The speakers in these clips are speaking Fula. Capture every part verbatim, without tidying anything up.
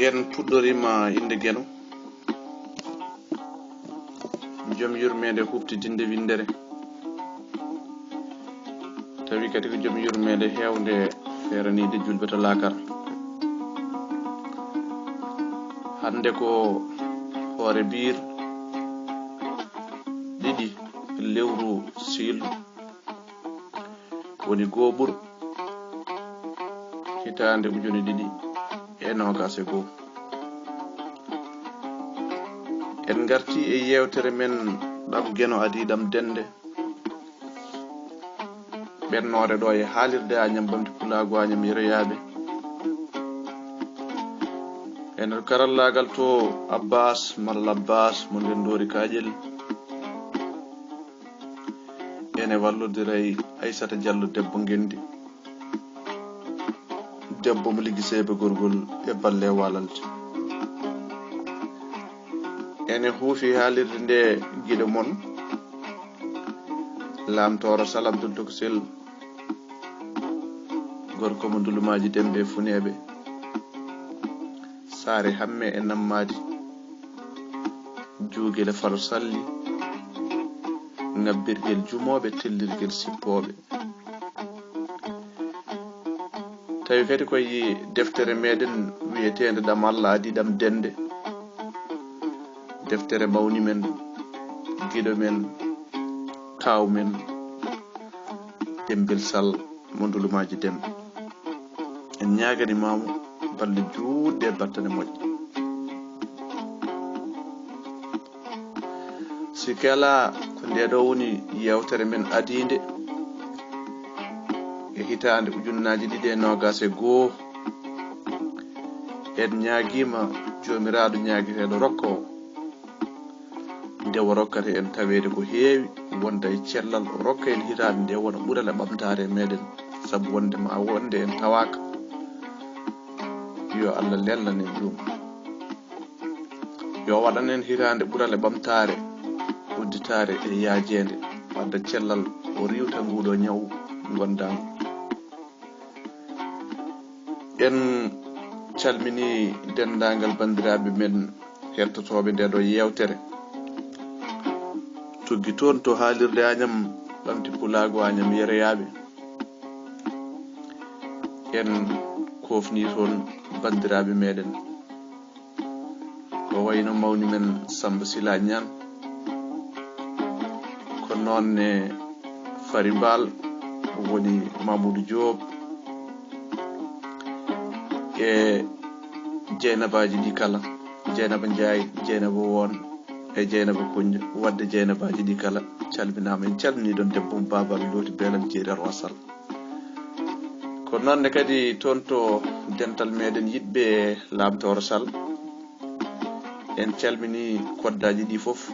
En puɗɗorima innde Geno, joom yurmeende huɓtidinde winndere. Tawi kadi ko joom yurmeende heewnde feeraniide juulɓe to laakara. Hannde ko hoore biir ɗiɗi lewru siil, woni gooɓuru hitaande ujune ɗiɗi e noogaas e goo. En ngarti e yeewtere men ɗam Geno adii ɗam dende, ɓennoore ɗo e haalirde Añam Ɓamti Pulaagu Añam Yeroyaaɓe. E nder karallaagal to Abbas Malal Abbas mo Ndenndoori Kaaƴel. Ene wallodiray Aysata Jallo debbo ngenndi, debbo mo liggi seybe gorgol e balle walalde. Ene huufi haalirde nde giɗo mon, Laamtooro Sal Abdul Tokosel, gorko mo Ndulumaaji Dembe e Funeeɓe, Saare Hamme e Nammaadi, Juugele Falo Salli, ŋabbirgel jumooɓe, tellirgel sippooɓe. Tawi kadi ko e deftere meɗen wiyeteende Ɗam Allah Adii Ɗam Dende, deftere mawni men, giɗo men, kaaw men, Demmbel Sal mo Ndulumaaji Dembe. En ñaaganimaamo balɗe juutɗe e battane moƴƴe. Sikke alaa ko ndee ɗoo woni yeewtere men adiinde e hitaande ujunnaaji ɗiɗi e noogaas e goo. En ñaagiima Joomiraaɗo ñaageteeɗo rokka o, nde o rokkata en taweede ko heewi wonda e cellal, o rokka en hitaande nde wona ɓural e ɓamtaare e meɗen, sabu wonde ma wonde en tawaaka. Yo Allah lelnan en ɗum. Yo waɗan en hitaande ɓural e ɓamtaare, udditaare e yaajeende, wadda cellal, o riiwta nguuɗo ñaw ngondaangu. En calmini denndaangal banndiraaɓe men hettotooɓe ndee ɗoo yeewtere. Tuggi toon to haalirde Añam Ɓamti Pulaagu Añam Yeroyaaɓe. En koofni toon banndiraaɓe meɗen. Ko wayno mawni men Samba Sila Ñaan, ko noon ne Fari Baal, woni Mamadou Diop, e Jeynabaaji ɗi kala, Jeynaba Njaay, Jeynaba Woon, e Jeynaba Kuñjo, wadde Jeynabaaji ɗi kala calminaama. En calminii ɗoon debbo mum, Baaba Looti Beelal Jeeri Arwa Sal. Ko noon ne kadi toon to dental meɗen yiɗɓe Laamtooro Sal. En calminii koddaaji ɗi fof,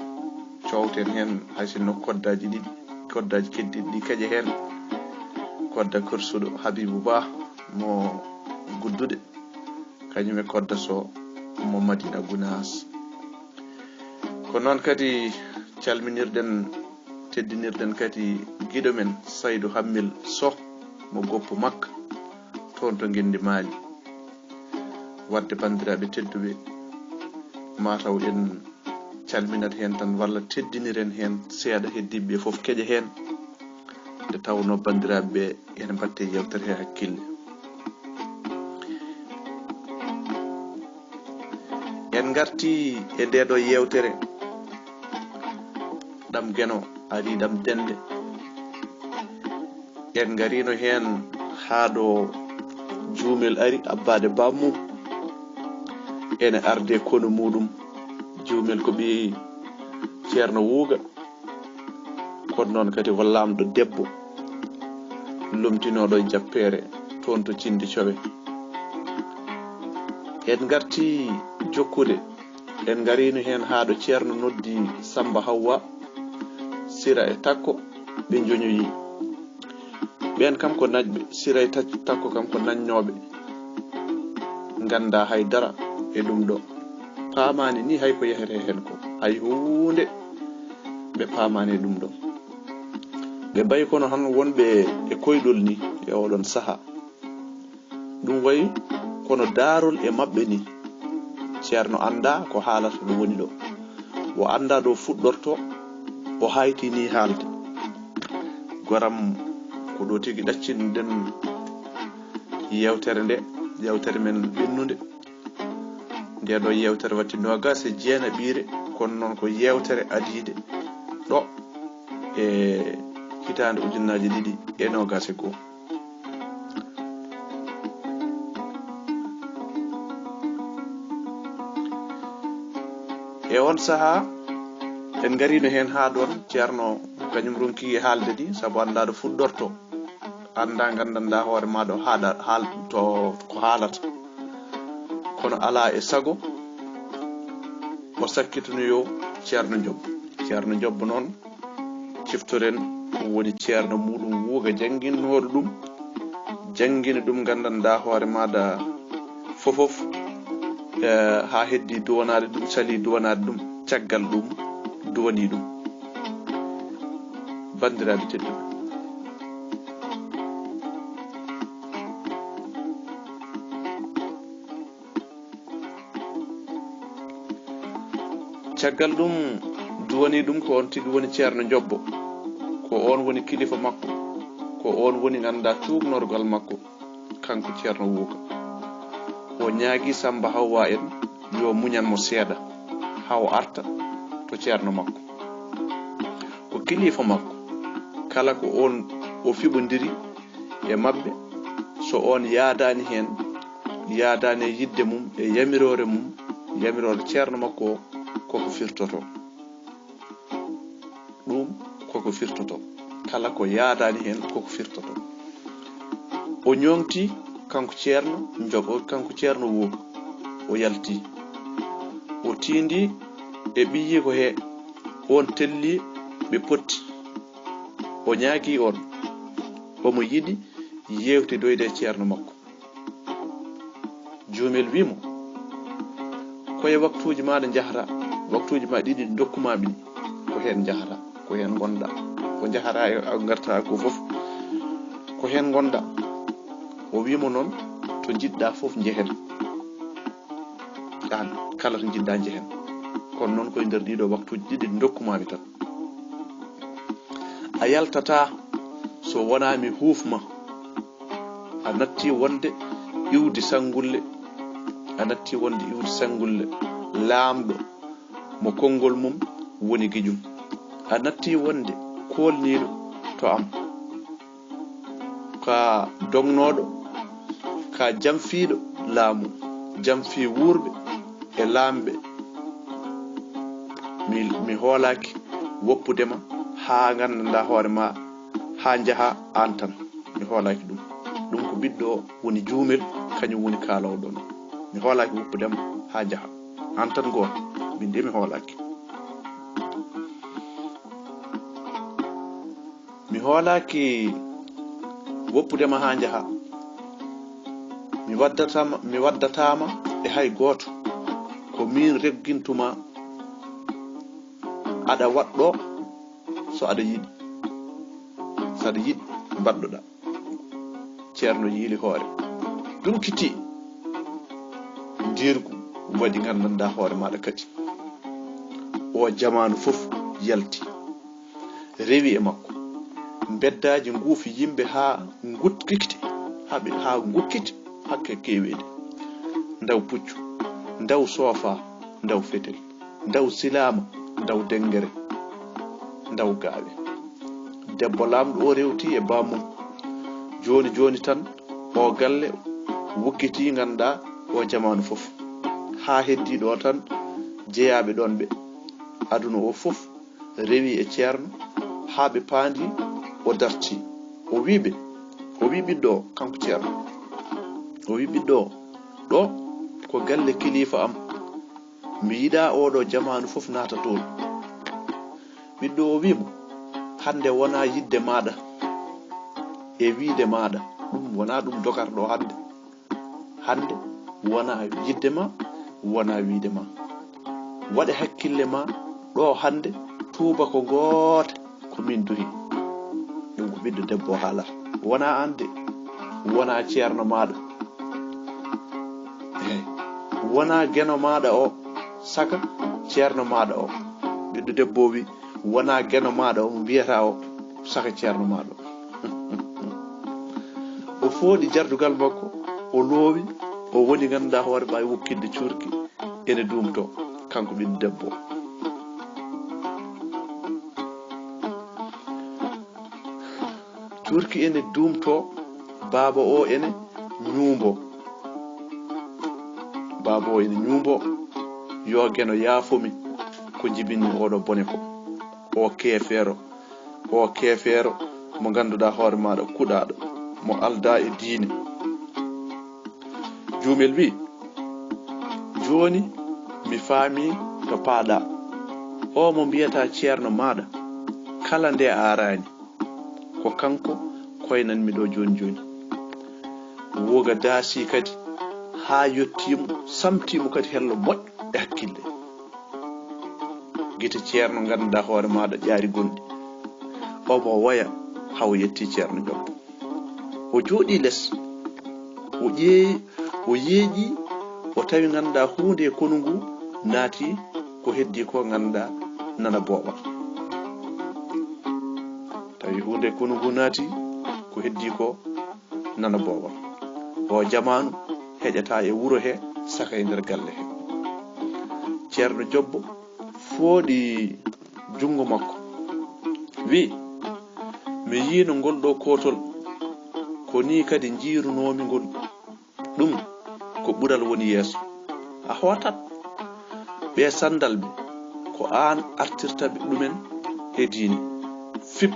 cowten heen hay sinno koddaaji ɗiɗi, koddaaji keddiiɗi ɗi keƴe heen. Kodda korsuɗo Habibu Ba mo Gudduɗe, kañum e kodda Sow mo Madina Gunaas. Ko noon kadi calminirɗen, teddinirɗen kadi giɗo men Saydu Hammel Soh mo Goppo Makka, toon to Ngenndi Maali. Wadde banndiraaɓe tedduɓe, mataw en calminat heen tan walla teddiniren heen seeɗa, heddiiɓe ɓe fof keƴa heen, nde tawnoo banndiraaɓe ɓe ene mbaɗte yeewtere he hakkille. En ngarti e ndee ɗoo yeewtere, ɗam Geno ari ɗam dende. En ngariino heen haa ɗo Juumel ari abbaade baammum, ene arde kono muuɗum. Juumel ko ɓii Ceerno Wuuga, kono noon kadi ko laamɗo debbo, lomtinooɗo e jappeere toon to Cindi Cowe. En ngarti jokkude, en ngariino heen haa ɗo Ceerno noddi Samba Hawwa, Sira e Takko, ɓe njoñoyi. Ɓeen kam ko nañɓe, Sira e Tac-, Takko kam ko nañnooɓe, nganndaa hay dara e ɗum ɗo. Paamaani ni hay ko yahete heen ko, hay huunde ɓe paamaani e ɗum ɗo. Ɓe mbayi kono tan wonɓe e koyɗol ni e oɗon sahaa. Ɗum wayi kono daarol e maɓɓe ni. Ceerno anndaa ko haalata no woni ɗo. O anndaa ɗo fuɗɗorto, o hayti ni haalde. Goram, ko ɗo tigi ɗaccinɗen yeewtere nde, yeewtere men ɓennunde. Nde ɗo yeewtere watti noogaas e jeenaɓiire, kono noon ko yeewtere adiide ɗo e hitaande ujunnaaje ɗiɗi e noogaas e goo. E on sahaa, en ngariino heen haa ɗoon, Ceerno kañum ronki haalde ni, sabu anndaa ɗo fuɗɗorto, anndaa nganndanɗaa hoore maa ɗo haaɗa-, haal-, to ko haalata. Kono alaa e sago, o sakkitonoyo Ceerno Njoɓ. Ceerno Njoɓ noon, ciftoren, woni ceerno muuɗum wuuga jannginnooɗo ɗum, janngini ɗum, nganndanɗaa hoore maaɗa fofof, eh, haa heddii duwanaade ɗum, salii duwanaade ɗum, caggal ɗum, duwanii ɗum. Banndiraaɓe tedduɓe, caggal ɗum, duwanii ɗum ko on tigi woni Ceerno Njobbo, ko on woni kilifa makko, ko on woni nganndaa tuugnorgal makko, kanko Ceerno Wuuka. O ñaagii Sammba Hawwa en yo muñan mo seeɗa, haa o arta to ceerno makko. Ko kilifa makko, kala ko on o fiɓondiri e maɓɓe, so on yaadaani heen, yaadaani e yiɗde mum e yamiroore mum, yamiroore ceerno makko o, koko firtoto. Ɗum koko firtoto. Kala ko yaadaani heen koko firtoto. O ñoŋti kanko ceerno Njoɓo, kanko ceerno Wuuka. O yalti. O tiindi e ɓiyiiko he, on telli ɓe potti. O ñaagii on. Omo yiɗi yeewtidoyde e ceerno makko. Juumel wii mo, "Ko e waktuuji maaɗa njahata, waktuuji ma ɗiɗi ɗi ndokku maa ɗi, ko heen njahata, ko heen ngonɗa, ko njahata e a ngarta ko fof, ko heen ngonɗa." O wii mo noon, "To njiɗɗa fof njehen, aan kala to njiɗɗa njehen, kono noon ko e nder ɗiɗo waktuuji ɗiɗi ɗi ndokku maa mi tan. A yaltataa so wonaa mi huuf ma." A natti wonde iwdi sanngulle, a natti wonde iwdi sanngulle, laamɗo mo konngol mum woni giƴum. A natti wonde koolniiɗo to am. Ka dognooɗo, ka jamfiiɗo laamu, jamfii wuurɓe e laamɓe. Mi, mi hoolaaki woppude ma haa nganndanɗaa hoore ma, haa njaha aan tan. Mi hoolaaki ɗum. Ɗum ko ɓiɗɗo o woni juumel, kañum woni kaaloowo ɗoon. Mi hoolaaki woppude ma haa njaha. Aan tan gooto, min de mi hoolaaki. Mi hoolaaki woppude ma haa njaha. Mi waddataama, mi waddataama e hay gooto. Ko miin reggintuma. Aɗa waɗɗo so aɗa yiɗi. So aɗa yiɗi, mbaɗɗoɗa. Ceerno yiili hoore, dunkiti ndiirgu, waɗi nganndanɗaa hoore maaɗa kadi. O jamaanu fof yalti, rewi e makko. Mbeddaaji nguufi yimɓe haa ngutkikti, haa ɓe, haa ngukkiti, hakke keweede. Ndaw puccu, ndaw soofa, ndaw fetel, ndaw silaama, ndaw denngere, ndaw gaawe. Debbo laamɗo o rewti e bammum. Jooni jooni tan, o galle wuggitii, nganndaa o jamaanu fof. Haa heddii ɗo tan, jeyaaɓe ɗoon ɓe, aduna o fof rewi e ceerno, haa ɓe paandi o dartii. O wii ɓe, o wii ɓiɗɗo o, kanko ceerno, o wii ɓiɗɗo o, ɗo ko galle kilifa am. Mi yiɗaa oɗo jamaanu fof naata toon. Ɓiɗɗo o wii mo, hannde wonaa yiɗde maaɗa e wiide maaɗa, ɗum wonaa ɗum dogarɗo hannde. Hannde wonaa yiɗde ma, wonaa wiide ma. Waɗe hakkille ma ɗo hannde, tuuba ko goote, ko min duhi. Ɗum ko ɓiɗɗo debbo o haalata. Wonaa aan de, wonaa ceerno maaɗa. Eey. Wonaa geno maaɗa o, saka ceerno maaɗa o. Ɓiɗɗo debbo o wi, wonaa geno maaɗa o mo mbiyata o, saka ceerno maaɗa o. O fooɗi jardugal makko, o loowi, o woni ngannduɗaa hoore ma e wokkinde cuurki, ene duumto, kanko ɓiɗɗo debbo o. Cuurki ene duumto, baaba o ene ñuumbo. Baaba o ene ñuumbo, yo geno yaafomi ko njibinmi oɗo bone ko. O keefeero, o keefeero mo ngannduɗaa hoore maaɗa kuɗaaɗo, mo aldaa e diine. Juumel wi, jooni mi faami to paaɗa. O mo mbiyata ceerno maaɗa, kala nde a araani, ko kanko koynanmi ɗo jooni jooni. Woga daasi kadi haa yottiimo, samtiimo kadi hello moƴƴo e hakkille. Gite ceerno ngannduɗaa hoore maaɗa ƴaari gonɗi. Omo woya haa o yetti ceerno Jobbo. O jooɗii les. O ƴeewi, o yeeƴii, o tawi ngannduɗaa huunde e konu ngu naati ko heddii ko ngannduɗaa nana booɓa. Tawi huunde e konu ngu naati ko heddii ko nana booɓa. O jamaanu heƴataa e wuro he saka e nder galle he. Ceerno Jobbo fooɗi junngo makko. Wi, mi yiino ngol ɗo kootol, ko nii kadi njiirunoomi ngol. Ɗum ko ɓural woni yeeso. A hootat ɓe sanndalɓe, ko aan artirta ɓe ɗumen e diine. Fip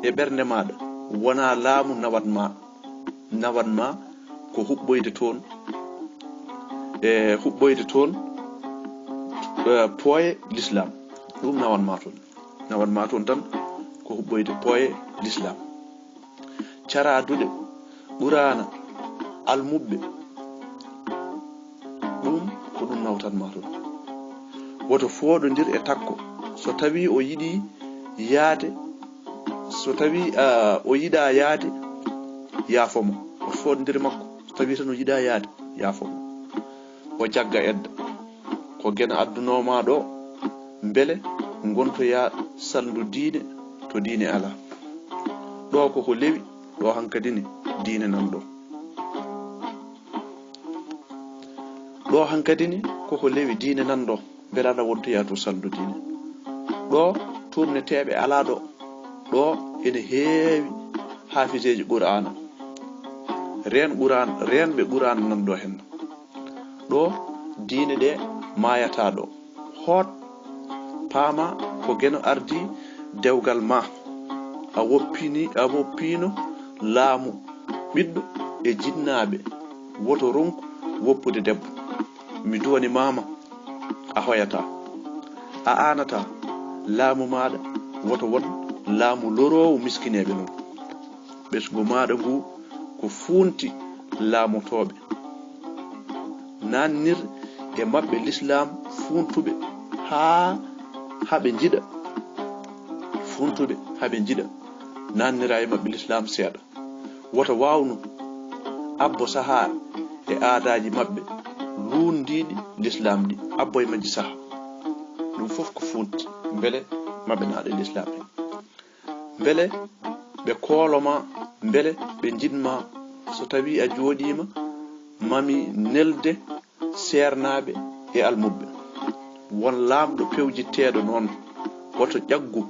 e ɓernde maaɗa, wonaa laamu nawat ma, nawat ma ko huɓɓoyde toon, e huɓɓoyde toon, e, pooye lislaam. Ɗum nawat ma toon. Nawat ma toon tan ko huɓɓoyde pooye lislaam. Caraaduɗe, Quraana, almuɓɓe, ɗum ko ɗum nawtat ma toon. Woto fooɗondir e takko. So tawii o yiɗii yaade, so tawii, ah, o yiɗaa yaade, yaafo mo. Woto fooɗondir e makko. So tawii tan o yiɗaa yaade, yaafo mo. O jagga edda. Ko geno addunoo ma ɗo, mbele ngontoyaa salndu diine to diine alaa. Ɗo ko ko lewi, ɗo hankadi ne diine nan ɗo. Ɗo hankadi ne ko ko lewi diine nan ɗo, mbele aɗa wontoyaa to salndu diine. Ɗo tuumneteeɓe alaa ɗo, ɗo ene heewi haafiseeji Qur'aana. Reen Qur'aan, reenɓe Qur'aana nan ɗo henna. Ɗo diine ɗe maayata ɗo. Hoot, paama ko geno ardi dewgal ma. A woppini, a woppino laamu ɓiɗɗo e jinnaaɓe. Woto ronku woppude debbo. Mi duwani maama, a hoyata. A aanata laamu maaɗa, woto won laamu loroowu miskineeɓe non. Ɓesngu maaɗa ngu ko fuunti laamotooɓe. Naannir e maɓɓe lislaam fuuntuɓe haa, haa ɓe njiɗa. Fuuntuɓe haa ɓe njiɗa. Naannira e maɓɓe lislaam seeɗa. Woto waawnu abbo sahaa e aadaaji maɓɓe luundiiɗi lislaam ɗi. Abbo e majji sahaa. Ɗum fof ko fuunti. Mbele maɓɓe naaɗa e lislaam he. Mbele ɓe koolo ma, mbele ɓe njiɗ ma. So tawii a jooɗiima, mami nelde seernaaɓe e almuɓɓe. Won laamɗo pewjitteeɗo noon, woto ƴaggu,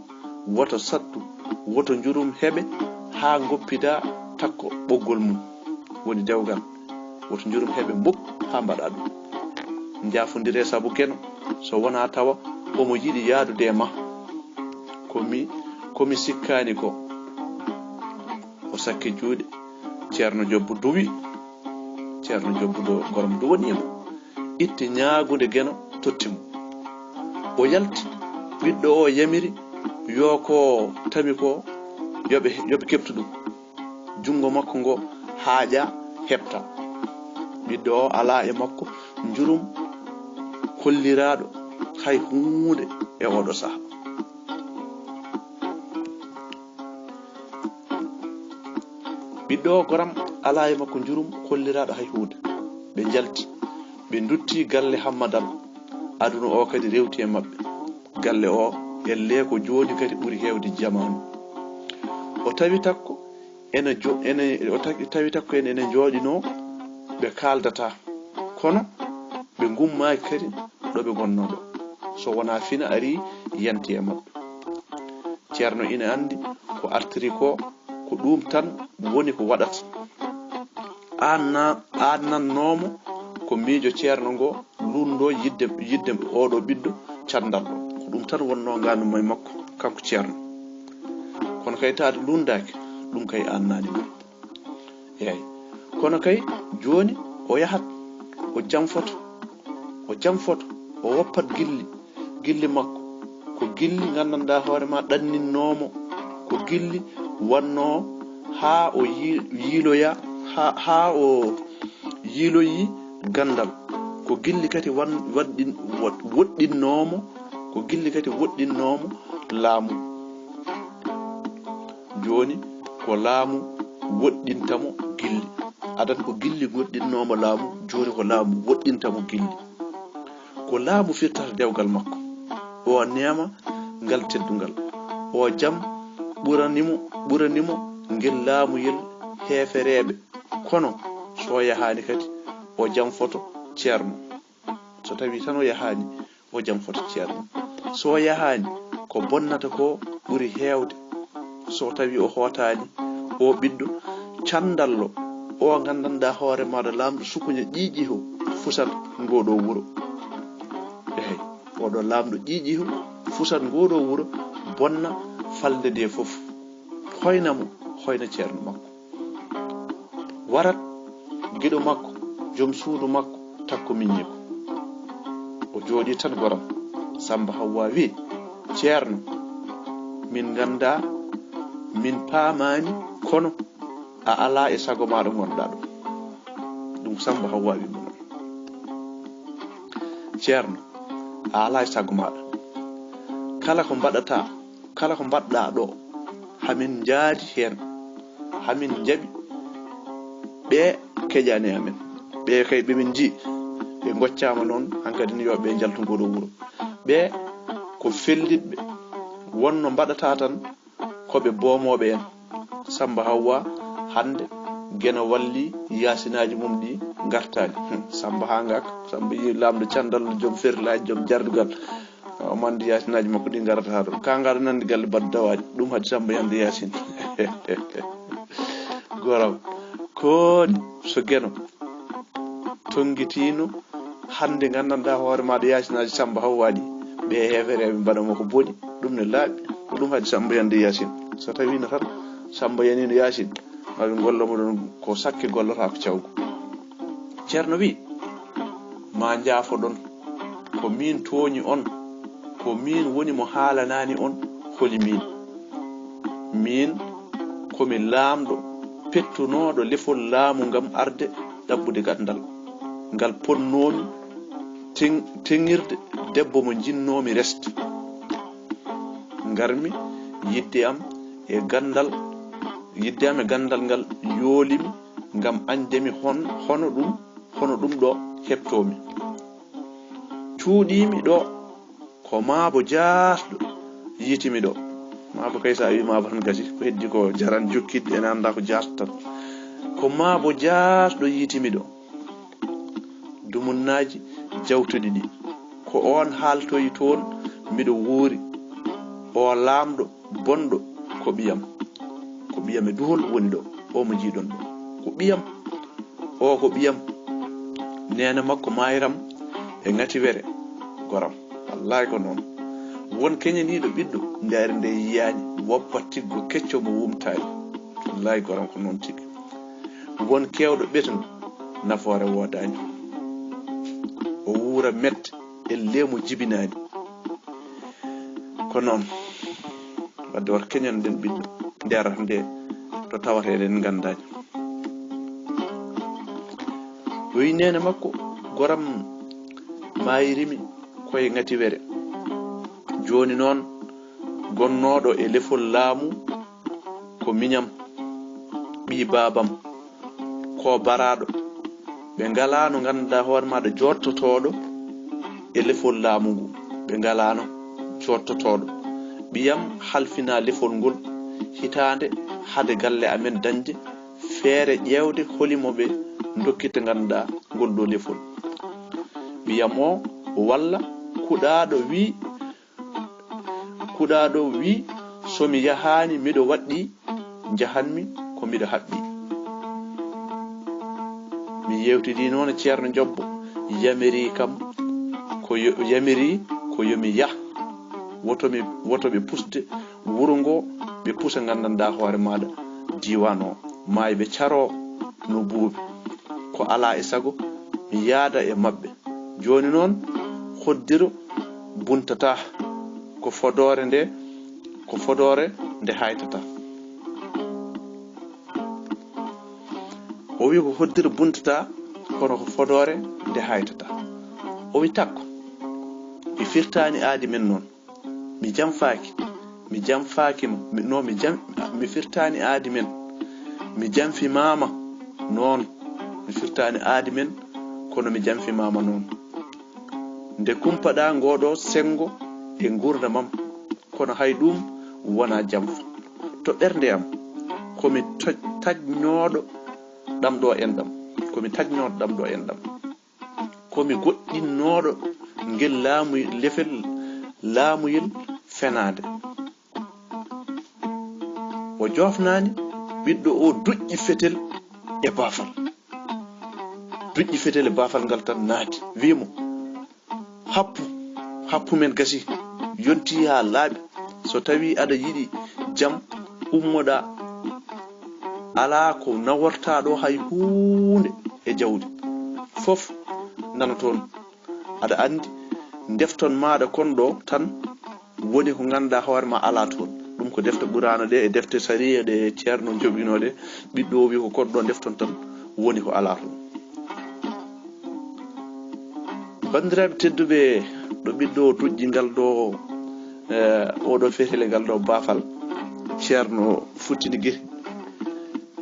woto sattu, woto njurum heɓe haa ngoppidaa takko ɓoggol mum, woni dewgal. Woto njurum heɓe mbop haa mbaɗaa ɗum. Njaafondiree sabu geno, so wonaa tawa omo yiɗi yahdude e ma. Ko mi, ko mi sikkaani ko. O sakki juuɗe. Ceerno Jobbo duwi. Ceerno Jobbo do gorom duwaniimo. Itti ñaagunde geno totti mo. O yalti. Ɓiɗɗo o yamiri yo ko tami ko yo ɓe, yo ɓe keɓtu ɗum. Junngo makko ngo haaƴa heɓta. Ɓiɗɗo o alaa e makko njurum kolliraaɗo hay huunde e oɗo saha. Ɓiɗɗo o goram alaa e makko njurum kolliraaɗo hay huunde. Ɓe njalti. Ɓe nduttii galle Hammadal. Aduna o kadi rewti e maɓɓe. Galle o, ellee ko jooni kadi ɓuri heewde jamaanu. O tawi takko ene jo-, ene, o ta-, tawi takko en ene njooɗinoo, ɓe kaaldataa. Kono ɓe ngummaaki kadi ɗo ɓe ngonnoo ɗo. So wonaa fina arii yanti e maɓɓe. Ceerno ina anndi ko artiri ko, ko ɗum tan woni ko waɗata. Aan na-, aannannoomo ko miijo Ceerno ngo, lunndoo yiɗde, yiɗde oɗo ɓiɗɗo canndalɗo. Ko ɗum tan wonnoo ngaandu e makko, kanko Ceerno. Kono kay taade lunndaaki, ɗum kay aannaani mo. Eey. Kono kay, jooni o yahat, o jamfoto, o jamfoto, o woppat gilli, gilli makko. Ko gilli nganndanɗaa hoore ma ɗanninnoomo, ko gilli wannoo haa o yi-, yiiloya, haa, haa o yiiloyi ganndal. Ko gilli kadi wan-, waɗɗin-, waɗ-, woɗɗinnoomo, ko gilli kadi woɗɗinnoomo laamu. Jooni ko laamu woɗɗinta mo gilli. Adan ko gilli woɗɗinnoomo laamu, jooni ko laamu woɗɗinta mo gilli. Ko laamu firtata dewgal makko. O neema ngal teddungal. O jam ɓurani mo, ɓurani mo ngel laamuyel heefereeɓe. Kono so yahaani kadi, o jamfoto Ceerno. So tawii tan o yahaani, o jamfoto Ceerno. So o yahaani, ko bonnata ko ɓuri heewde. So tawii o hootaani, o ɓiɗɗo canndallo, o nganndanɗaa hoore maaɗa laamɗo sukuña ƴiiƴiho fusat ngoo ɗoo wuro. Eey, oɗo laamɗo ƴiiƴiho fusat ngoo ɗoo wuro, bonna falnde ndee fof. Hoyna mo, hoyna Ceerno makko. Warat giɗo makko, jom suudu makko, takko miññiiko. O jooɗii tan goram. Sammba Hawwaa wiyi, "Ceerno, min nganndaa, min paamaani, kono a alaa e sago maaɗa ngonɗaa ɗo." Ɗum Sammba Hawwaa wiyi mo noon. "Ceerno, a alaa e sago maaɗa. Kala ko mbaɗataa, kala ko mbaɗɗaa ɗo, hamin njaadi heen, hamin njaɓi, ɓe keƴani amen. Ɓe kay ɓe min njii, ɓe ngoccaama noon, hankadi ne yo ɓe njaltu ngoo ɗoo wuro. Ɓe ko fellitɓe, wonno mbaɗataa tan, ko ɓe boomooɓe en." Sammba Hawwaa hannde Geno walli yaasinaaji mum ɗi ngartaani. Hmm, Sammba haa ngaaka, Sammba yii laamɗo canndallo, jom ferlaaji, jom jardugal. O mandi yaasinaaji makko ɗi ngarata haa ɗo. Ka ngaɗo nandi galle baɗɗo dawaaɗi. Ɗum haɗi Sammba yande yaasin. Goram. Kooni so Geno tonngitiino hannde nganndanɗaa hoore maaɗa yaasinaaji Sammba Hawwaa ɗi. Ɓe heefereeɓe mbaɗa mo ko boni. Ɗum ne laaɓi. Ko ɗum haɗi Sammba yande yaasin. So tawiino tan Sammba yaniino yaasin, maa ɓe ngollo mo ɗon ko sakke gollata ko cawgu. Ceerno wiyi, "Ma njaafoɗon, ko miin tooñi on, ko miin woni mo haalanaani on holi miin. Miin ko mi laamɗo pettunooɗo lefol laamu ngam arde ɗaɓɓude ganndal ngal potnoomi ten-, teŋirde debbo mo njinnoomi resde. Ngarmi yiɗde am e ganndal, yiɗde am e ganndal ngal yoolimi ngam añde mi hon-, hono ɗum, hono ɗum ɗo heɓtoomi. Cuuɗiimi ɗo ko maabo jaasɗo yiytimi ɗo." Maabo kay, so a wii maabo tan gasi, ko heddi ko jaran jokkitde, ene annda ko jaasɗo tan. "Ko maabo jaasɗo yiytimi ɗo. Dumunnaaji jawtuɗi ɗi. Ko oon haaltoyi toon, miɗo wuuri. O laamɗo bonɗo ko ɓiyam. Ko ɓiyam e duhol woni ɗo, o mo njiiɗon ɗo. Ko ɓiyam, o ko ɓiyam. Neene makko Maayiram e Ngatiwere, goram." Wallaay ko noon. Won keñaniiɗo ɓiɗɗo, ndeyre nde yiyaani, woppa tiggo kecco mo wumtaani. Wallaay goram ko noon tigi. Won keewɗo ɓetnu, nafoore woodaani. O wuura mette, ellee mo jibinaani. Ko noon. Wadde wata keñanɗen ɓiɗɗo, nder nde to tawata eɗen nganndaani. O wi neene makko, "Goram maayirimi koye Ngatiwere. Jooni noon, gonnooɗo e lefol laamu ko miñam, ɓii baabam, ko baraaɗo, Ɓe ngalaano, ngannduɗaa hoore maaɗa, jooɗtotooɗo e lefol laamu ngu. Ɓe ngalaano jooɗtotooɗo. Ɓiyam halfina lefol ngol hitaande hade galle amen dañde feere ƴeewde holi mo ɓe ndokkita, ngannduɗaa, ngol ɗo lefol. Ɓiyam o walla kuɗaaɗo wi, kuɗaaɗo wi, so mi yahaani miɗo waɗɗi, njahanmi ko miɗo haɓɓi. Mi yewtidii noon e Ceerno Jobbo, yamiri kam ko yo, yamiri ko yo mi yah, woto mi, woto ɓe pusde wuro ngo, ɓe pusa nganndanɗaa hoore maaɗa diiwaan o, maayi ɓe caroo no buubi. Ko alaa e sago mi yaada e maɓɓe. Jooni noon, hoddiro buntataa, ko fodoore nde, ko fodoore nde haytataa. O wi ko hoddiro buntataa, kono ko fodoore nde haytataa. O wi takko, mi firtaani aadi men noon. Mi jamfaaki, mi jamfaaki ma, mi, no mi jam, mi firtaani aadi men. Mi jamfimaama noon, mi firtaani aadi men, kono mi jamfimaama noon. Nde kumpaɗaa ngooɗo senngo e nguurndam am, kono hay ɗuum wonaa jamfa. To ɓernde am, ko mi toj-, taƴnooɗo ɗam ɗo enɗam, ko mi taƴnooɗo ɗam ɗo enɗam. Ko mi goɗɗinnooɗo ngel laamu-, lefel laamuyel fenaande. O joofnaani ɓiɗɗo o duƴƴi fetel e baafal. Duƴƴi fetel e baafal ngal tan naati, wii mo, "Happu, happu men gasi, yontii haa laaɓi. So tawii aɗa yiɗi jam, ummoɗaa. Alaa ko nawortaa ɗo hay huunde e jawdi. Fof nana toon. Aɗa anndi, ndefton maaɗa kon ɗo tan woni ko ngannduɗaa hoore ma alaa toon." Ɗum ko defte Quraana ɗe e defte sariya ɗe Ceerno joɓinoo ɗe. Ɓiɗɗo o wi ko kon ɗo ndefton tan woni ko alaa toon. Banndiraaɓe tedduɓe, ɗo ɓiɗɗo o duƴƴi ngal ɗo, eh, oɗo fetel e ngal ɗo baafal, Ceerno futtini gite.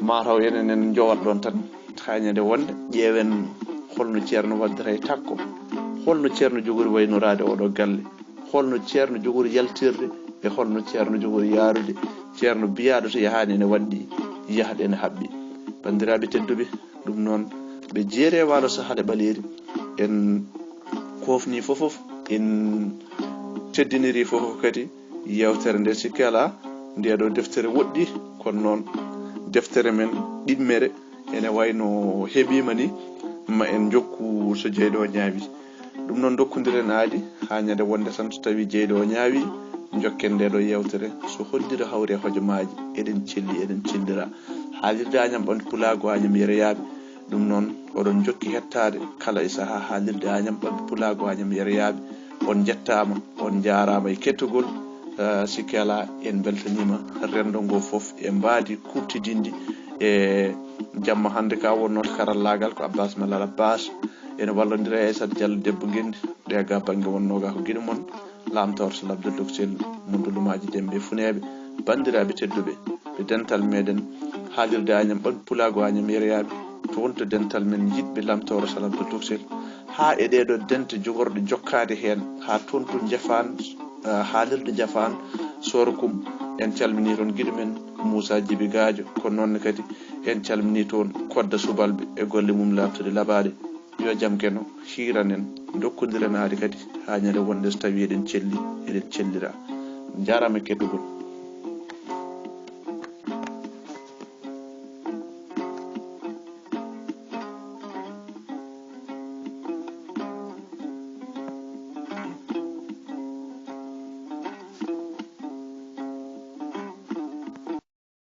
Mataw enen en njowat ɗon tan, haa ñande wonde ƴeewen holno Ceerno waɗdata e takko, holno Ceerno jogori waynoraade oɗo galle, holno Ceerno jogori yaltirde, e holno Ceerno jogori yaarude. Ceerno biyaaɗo so yahaani ene waɗɗi, yahde ene haɓɓi. Banndiraaɓe tedduɓe, ɗum noon, ɓe jeere waalo sahaale ɓaleeri, en koofni fofof, en teddiniri fofof kadi yeewtere nde. Sikki alaa, nde ɗo deftere woɗɗi, kono noon deftere men ɗiɗmere ene wayno heɓiima ni, ma en njokku so jeyɗo o ñaawi. Ɗum noon, ndokkondiren aadi haa ñande wonde tan, so tawii jeyɗo o ñaawi, njokken nde ɗo yeewtere. So hoddiro hawri e hojomaaji, eɗen celli, eɗen cellira. Haalirde Añam Ɓamde Pulaagu, Añam Yeroyaaɓe. Ɗum noon, oɗon njokki hettaade kala e sahaa haalirde Añam Ɓamde Pulaagu, Añam Yeroyaaɓe. On njettaama, on njaaraama e kettogol. Eh, sikki alaa, en mbeltaniima renndo ngoo fof e mbaadi kuuɓtidinndi. E jamma hannde ka wonnoo to karallaagal ko Abbas Malal Abbas. Ene wallondira e Aissata Diallo debbo Ngenndi. Ɗe ga bannge wonnoo ga ko giɗo mon, Lam Tawar Sall Abdou Doksel, mo Ndulumaaji Dembe Funeeɓe. Banndiraaɓe tedduɓe, ɓe dental meɗen haalirde Añam Ɓamde Pulaagu, Añam Yeroyaaɓe, toon to dental men yiɗɓe Lam Tawar Sall Abdou Doksel, haa e ɗee ɗo dente jogorɗe jokkaade heen, haa toon to Njafaan, eh, haalirde Njafaan, Soorakum, en calminii toon giɗo men Muusaa Jibi Gaajo, ko noon ne kadi en calminii toon Kodda Subalɓe e golle mum laaɓtuɗe laɓaaɗe. Yo jam Geno hiiran en, ndokkondiren aadi kadi haa ñande wonde so tawii eɗen celli, eɗen cellira. Njaaraama e kettogol.